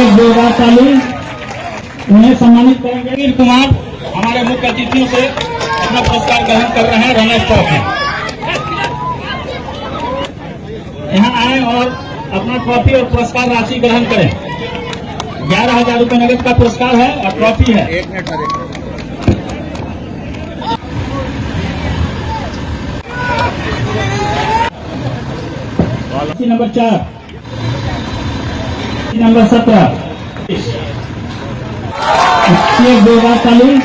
एक जोरदार ताली। उन्हें सम्मानित करेंगे वीर कुमार, हमारे मुख्य अतिथियों से अपना पुरस्कार ग्रहण कर रहे हैं। रनर्स टॉप है, यहाँ आए और अपना ट्रॉफी और पुरस्कार राशि ग्रहण करें। 11,000 रुपए नगद का पुरस्कार है और ट्रॉफी है। एक मिनट सर, एक मिनट। नंबर 4, नंबर 17, एक जोरदार ताली।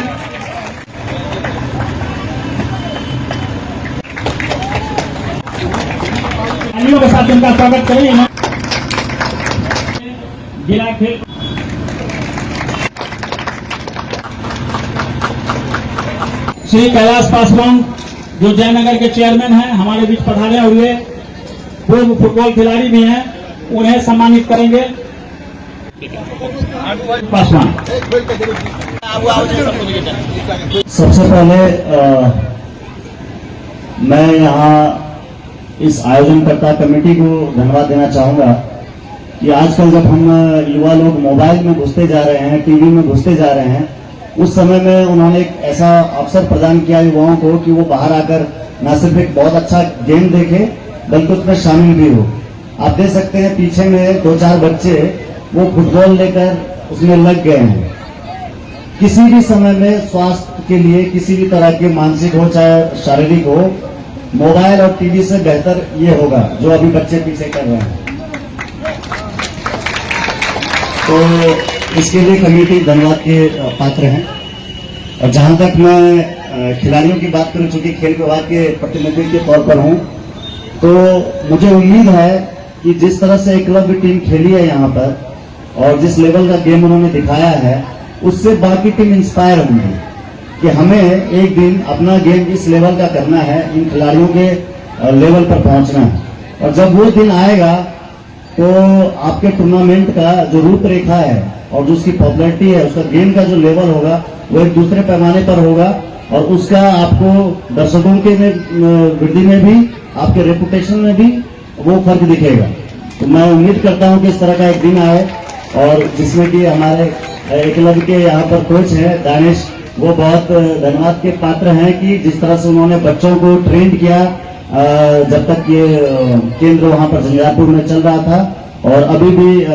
तालियों के साथ इनका स्वागत करें। जिला खेल श्री कैलाश पासवान, जो जयनगर के चेयरमैन हैं, हमारे बीच पधारे हुए पूर्व फुटबॉल खिलाड़ी भी हैं, उन्हें सम्मानित करेंगे पासवान। सबसे पहले मैं यहाँ इस आयोजनकर्ता कमेटी को धन्यवाद देना चाहूंगा कि आजकल जब हम युवा लोग मोबाइल में घुसते जा रहे हैं, टीवी में घुसते जा रहे हैं, उस समय में उन्होंने एक ऐसा अवसर प्रदान किया युवाओं को कि वो बाहर आकर न सिर्फ एक बहुत अच्छा गेम देखे, बल्कि उसमें शामिल भी हो। आप देख सकते हैं, पीछे में दो चार बच्चे वो फुटबॉल लेकर उसमें लग गए हैं। किसी भी समय में स्वास्थ्य के लिए, किसी भी तरह के मानसिक हो चाहे शारीरिक हो, मोबाइल और टीवी से बेहतर ये होगा जो अभी बच्चे पीछे कर रहे हैं। तो इसके लिए कमेटी धन्यवाद के पात्र हैं। और जहां तक मैं खिलाड़ियों की बात करूं, चूंकि खेल विभाग के प्रतिनिधि के तौर पर हूं, तो मुझे उम्मीद है कि जिस तरह से एकलव्य टीम खेली है यहाँ पर और जिस लेवल का गेम उन्होंने दिखाया है, उससे बाकी टीम इंस्पायर होंगी कि हमें एक दिन अपना गेम इस लेवल का करना है, इन खिलाड़ियों के लेवल पर पहुंचना है। और जब वो दिन आएगा तो आपके टूर्नामेंट का जो रूपरेखा है और जो उसकी पॉपुलैरिटी है, उसका गेम का जो लेवल होगा, वो एक दूसरे पैमाने पर होगा और उसका आपको दर्शकों के में वृद्धि में भी, आपके रेपुटेशन में भी वो फर्क दिखेगा। तो मैं उम्मीद करता हूं कि इस तरह का एक दिन आए और जिसमें कि हमारे एकलव्य के यहाँ पर कोच हैं दानिश, वो बहुत धन्यवाद के पात्र हैं कि जिस तरह से उन्होंने बच्चों को ट्रेंड किया जब तक ये केंद्र वहां पर झंझारपुर में चल रहा था और अभी भी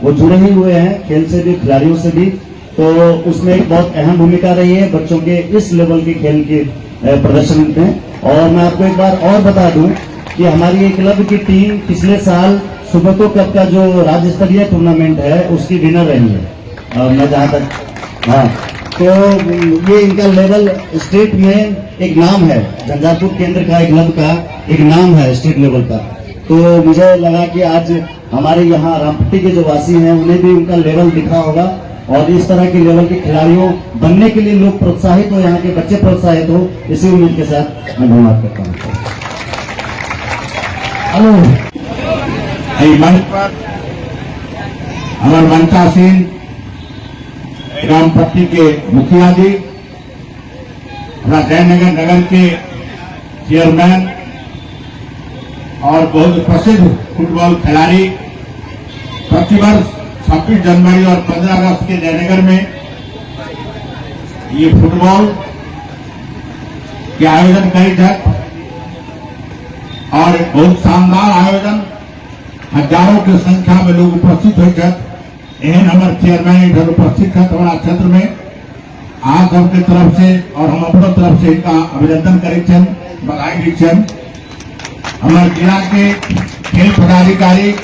वो जुड़े ही हुए हैं खेल से भी, खिलाड़ियों से भी। तो उसमें एक बहुत अहम भूमिका रही है बच्चों के इस लेवल के खेल के प्रदर्शन में। और मैं आपको एक बार और बता दूं कि हमारी एकलव्य की टीम पिछले साल सुब्रतो कप का जो राज्य स्तरीय टूर्नामेंट है, उसकी विनर रही है। मैं जहां तक, हाँ, तो ये इनका लेवल स्टेट में एक नाम है, झंझारपुर केंद्र का, एकलव्य का एक नाम है स्टेट लेवल का। तो मुझे लगा कि आज हमारे यहाँ रामपट्टी के जो वासी हैं, उन्हें भी उनका लेवल दिखा होगा और इस तरह के लेवल के खिलाड़ियों बनने के लिए लोग प्रोत्साहित हो, यहाँ के बच्चे प्रोत्साहित हो, इसी उम्मीद के साथ मैं धन्यवाद करता हूँ। हेलो, एहि मंच पर हमर मंचासीन रामपट्टी के मुखिया जी, हमरा जयनगर नगर के चेयरमैन और बहुत प्रसिद्ध फुटबॉल खिलाड़ी, प्रतिवर्ष 26 जनवरी और 15 अगस्त के जयनगर में ये फुटबॉल के आयोजन करी छथि और बहुत शानदार आयोजन, हजारों के संख्या में लोग उपस्थित होइ छथि। एहन हमर चेयरमैन इधर उपस्थित छथि हमारा क्षेत्र में। अहाँ सबके तरफ से और हम अपनो तरफ से हिनका अभिनंदन करै छियनि, बधाई दै छियनि। हमर जिला के खेल पदाधिकारी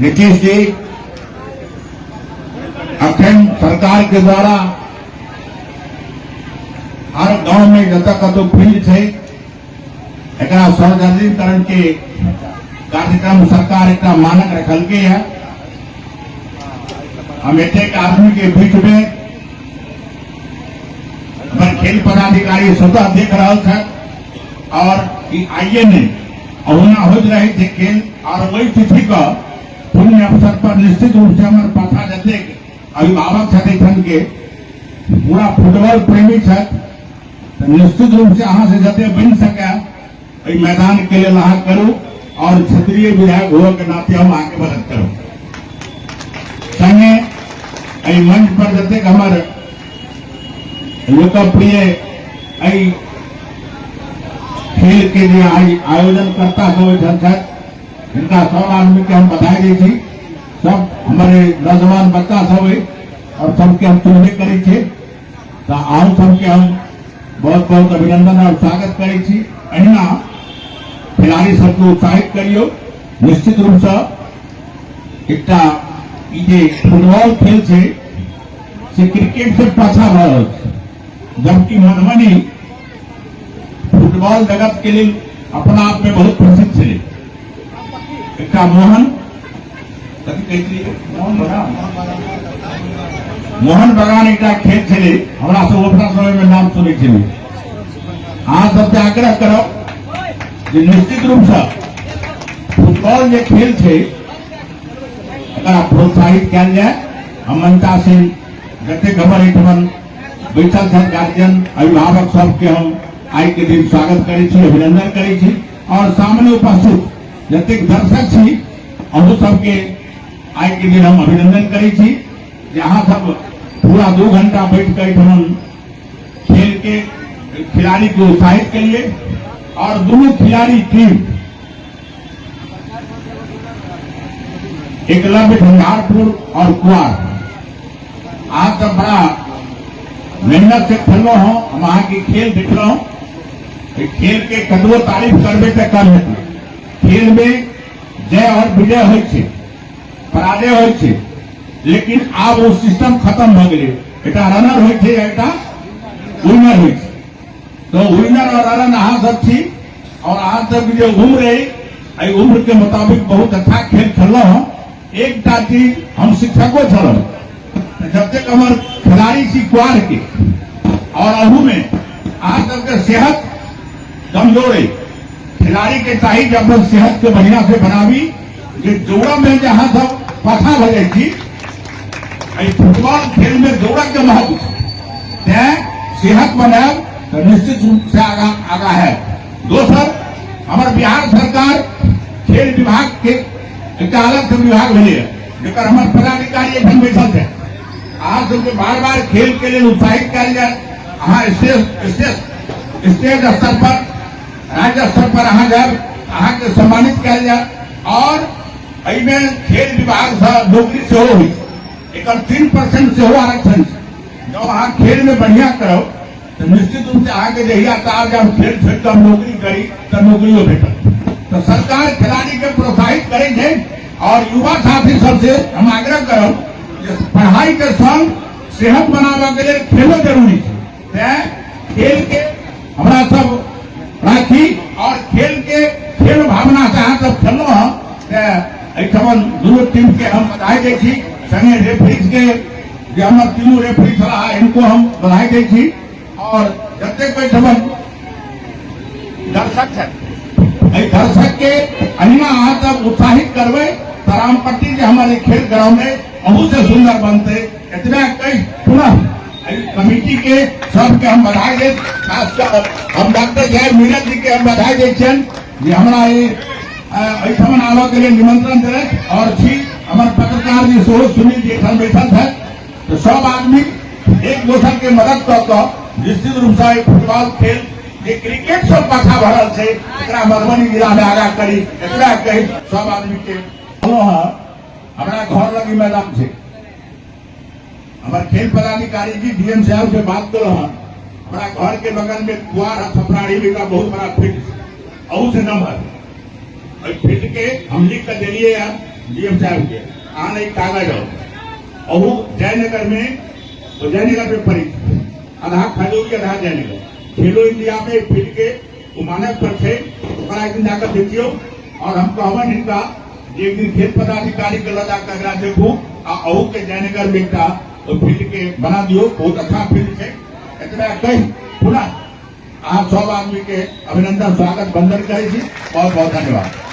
नीतीश जी, अखन सरकार के द्वारा हर गांव में जतऽ कतौ फील्ड छै, एकरा सौंदर्यीकरण के कार्यक्रम सरकार एकटा मानक रखलकै है। हम एतेक आदमी के बीच में, हमर खेल पदाधिकारी स्वतः देख रहल छथि और ई आइए नहि, अहुना होइत रहै छै खेल। और ओहि तिथि के पुण्य अवसर पर निश्चित रूप से हमर पाछा जतेक अभिभावक छथि, एहिठाम के पूरा फुटबॉल प्रेमी छथि, तऽ निश्चित रूप से अहाँ से जते बनि सके, एहि मैदान के लेल अहाँ करू और क्षेत्रीय विधायक हुए के नाते हम अहाँके मदद करू। संगे एहि मंच पर जतेक हमर लोकप्रिय एहि खेल के जे आइ आयोजनकर्ता सब एहिठाम छथि, हिनका सब आदमी के हम बधाई दै छी। सब हमारे नौजवान बच्चा सब है और सबके हम चुनबे करै छियै, तऽ अहूँ सबके हम बहुत बहुत अभिनंदन और स्वागत करै छी। अहिना खिलाड़ी सबके उत्साहित करियौ। निश्चित रूप से एकटा ई जे फुटबॉल खेल छै से क्रिकेट से पाछा भऽ रहल छै, जबकि मधुबनी फुटबॉल जगत के लेल अपना आप में बहुत प्रसिद्ध छलै। एकटा मोहन कथी कहै छलियै, मोहन बगान, मोहन बगान एकटा खेल छलै, हमरा सब अपना समय में नाम सुनै छलियै। अहाँ सबसे आग्रह करब जे निश्चित रूप से फुटबॉल जे खेल छै एकरा प्रोत्साहित कयल जाय। हम मंचासीन जतेक हमर एहिठमन बैठल छथि गार्जियन अभिभावक सबके हम आइ के दिन स्वागत करै छी, अभिनंदन करै छी। और सामने उपस्थित जतेक दर्शक छी अहू सबके आइ के दिन हम अभिनंदन करै छी जे अहाँ सब पूरा 2 घंटा बैठ के एहिठमन खेल के खिलाड़ी के उत्साहित करिए। और दोनों खिलाड़ी टीम एकलव्य झंझारपुर और कुआर, आज सब बड़ा मेहनत से खेलो हो, हम अहाँ के खेल देख रहा हूं। खेल के कतबो तारीफ करबे तो कम हेतै। खेल में जय और विजय होइ छै, पराजय होइ छै, लेकिन आब ओ सिस्टम खत्म भऽ गेलै। एकटा रनर होइ छै, एकटा विनर होइ छै। तो विनर और रनर अहाँ सब छी और अहाँ सब जे उम्र है एहि उम्र के मुताबिक बहुत अच्छा खेल खेललहुँ हँ। एकटा चीज हम शिक्षको छलहुँ, जब तक हमर खिलाड़ी छी कुआर के और अहू में अहाँ सबके सेहत कमजोर है, खिलाड़ी के चाही जे अपन सेहत के बढ़िया से बनाबी। जे दौड़ में जे अहाँ सब पाछा भऽ जाइ छी, एहि फुटबॉल खेल में दौड़ के महत्व छै, तें सेहत बनायब तऽ निश्चित रूप से आगा आगा है। दोसर, हमर बिहार सरकार खेल विभाग के एकटा अलग से विभाग भेलैए, जकर हमर पदाधिकारी एखन बैठल छै। अहाँ सबके बार बार खेल के लेल उत्साहित कयल जाय। अहाँ स्टेज स्टेज स्टेट स्तर पर, राज्य स्तर पर अहाँ जायब, अहाँके सम्मानित कयल जाय। और एहिमे खेल विभाग से नौकरी सेहो होइ छै, एकर 3% सेहो आरक्षण छै। जब अहाँ खेल में बढ़िया करब तऽ निश्चित रूप से अहाँके जहिया चाहब जे हम खेल छोड़ि कऽ हम नौकरी करी तऽ नौकरियो भेटत। तऽ सरकार खिलाड़ी के प्रोत्साहित करै छै। और युवा साथी सबसे हम आग्रह करब जे पढ़ाई के संग सेहत बनाबऽ के लेल खेलो जरूरी छै, तें खेल के हमरा सब राखी और खेल के खेल भावना से अहाँ सब खेललहुँ हँ, तें एहिठमन दुनू टीम के हम बधाई दै छी। संगे रेफरीज के जे हमर तीनू रेफरी छलाह हिनको हम बधाई दै छी। और जतेक एहिठमन दर्शक छथि, एहि दर्शक के अहिना अहाँ सब उत्साहित करबै तऽ रामपट्टी जे हमर खेल ग्राउंड है अहू से सुंदर बनतै। एतबे कहि पुनः एहि कमिटी के सबके हम बधाई दैत, खासकर हम डॉक्टर जय नीरज जी के हम बधाई दै छियनि जे हमरा एहिठमन आबऽ के लेल निमंत्रण देलथि। और छी हमर पत्रकार जी सेहो सुनील जी एहिठाम बैठल छथि। तऽ सब आदमी एक दोसर के मदद कऽ कऽ निश्चित रूप से एहि फुटबॉल खेल जे क्रिकेट सब पाछा भरल छै एकरा मधुबनी जिला में आगा करी, एतबा कहि सब आदमी के हँ। हमरा घर लग ई मैदान छै, हमर खेल पदाधिकारी जी डीएम साहब से बात करो हन, हमरा घर के बगल में कुआर है छपराही में का बहुत बड़ा फील्ड, अहू से नंबर एहि फील्ड के हम लिख के देलिए हैं डीएम साहब के, आन एक कागज हो अहू जयनगर में, तो जयनगर में पड़ी आधा खजौली आधा जयनगर खेलो इंडिया में फील्ड के वो मानक पर छै, ओकरा एक दिन जाकर देखियौ। और हम कहबनि हिनका जे एक दिन खेल पदाधिकारी के लऽ जाकर एकरा देखू आ अहू के जयनगर में एकटा ओहि फील्ड के बना दियौ, बहुत अच्छा फील्ड छै। एतबा कहि पुनः अहाँ सब आदमी के अभिनंदन स्वागत वंदन करै छी। बहुत बहुत धन्यवाद।